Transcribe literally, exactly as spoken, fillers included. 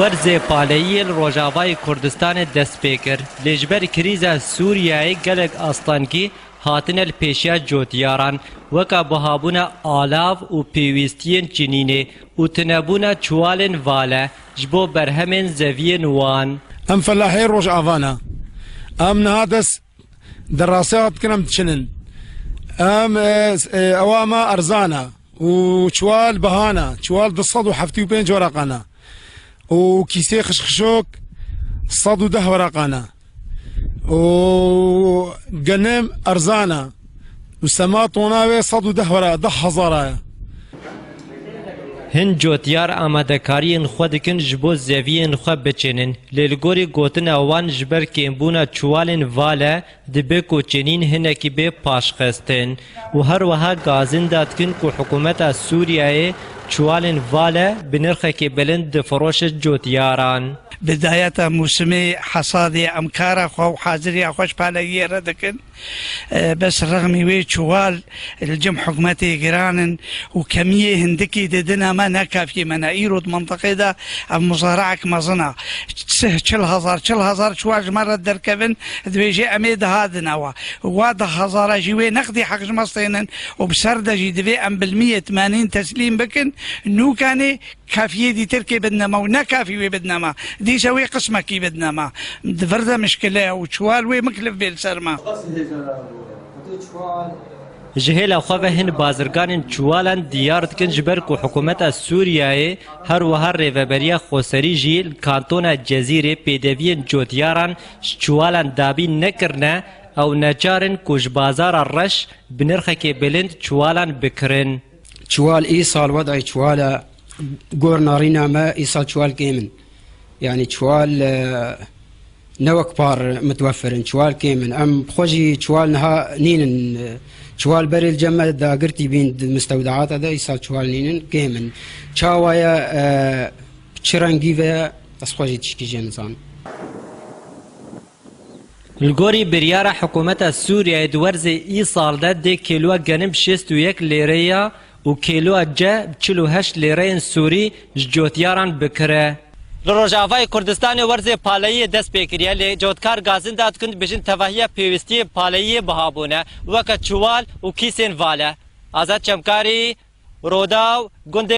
Werzê paleyiyê li Rojavayê Kurdistanê dest pê kir, lê ji ber krîza Sûriyeyê gelek astengî hatine li pêşiya cotyaran, weka buhabûna alav û pêwîstiyên çinînê û tunebûna çiwalên vale ji bo berhemên zeviyên wan. Em felahê Rojava ne. Em niha dest derasê hat dikin, em diçinin. Em, e, e, ewa me erzan e û çiwal biha ne. Çiwal du sed û heftê û pênc wereqan e. û kîsê xişxişok sed û deh wereqan e û genim erzan e û sema tona wê sed û deh were-, deh hezar e. Hin cotyar amadekariyên xwe dikin ji bo zeviyên xwe biçênin, lê li gorî gotina wan ji ber kêmbûna çiwalên vale, dibe ku çênîn hinekî bê paşxistin û her wiha gazin da dikin ku hikûmeta Sûriyeyê çiwalên vale bi nirxekê bilind difiroşe cotyaran. Bidayeta mûsimê hesadê em kara xwe û haziriya xwe ji paleyiyê re dikin. E, bes rexmî wê çiwal li cem hikûmetê giran in û kemiyê hindikî didine me ne kafiyê me ne. Îro di mentiqê de ev muzaraek mezin e. Sih çil hezar, çil hezar çiwal ji me re derkevin, dibêje em ê diha dine we. Wa deh hezara jî wê nexdî heq ji me stênin û bi ser de jî divê em bilmiyê tmenîn teslîm bikin. Nûkanê kafiyê dîtirkê bidine me û ne kafî wê bidine me. Dîse wê qismekî bidine me. Di vir de mişkile ye û çiwal wê miklif bê li ser me. Ji hêla xwe ve hin bazirganên çiwalan diyar dikin, ji ber ku hikûmeta Sûriyeyê, her wiha Rêveberiya Xweserî jî li kantona Cezîrê pêdeviyên cotyaran ji çiwalan dabîn nekirine, ew neçar in ku ji bazara reş bi nirxekê bilind çiwalan bikirin. Çiwal îsal wedayê çiwal e, gor narîna me îsal çiwal kêm in. Yanî çiwal, e, ne wek par mitwefir in, çiwal kêm in. Em xwe jî çiwal niha nînin. Çiwal berê li cem me dagirtî bîn di mistewdeata de, îsal çiwal nînin, kêm in. Çawa ye, e, çi rengî ve ye, ez xwe jî tişkî jê nizanim. Li gorî biryara hikûmeta Sûriyeyê di werzê îsal de dê kêloya genim şêst û yek lêre ya û kêloya ce bi çil û heşt lêreyên Sûrî ji cotyaran bikire. Li Rojavayê Kurdistanê werzê paleyiyê dest pê kiriye, lê cotkar gazin da dikin, dibêjin tevahiya pêwîstiyên paleyiyê biha bûne, weke çiwal û kîsên vale. Azad Çemkarî, Rodaw, gundê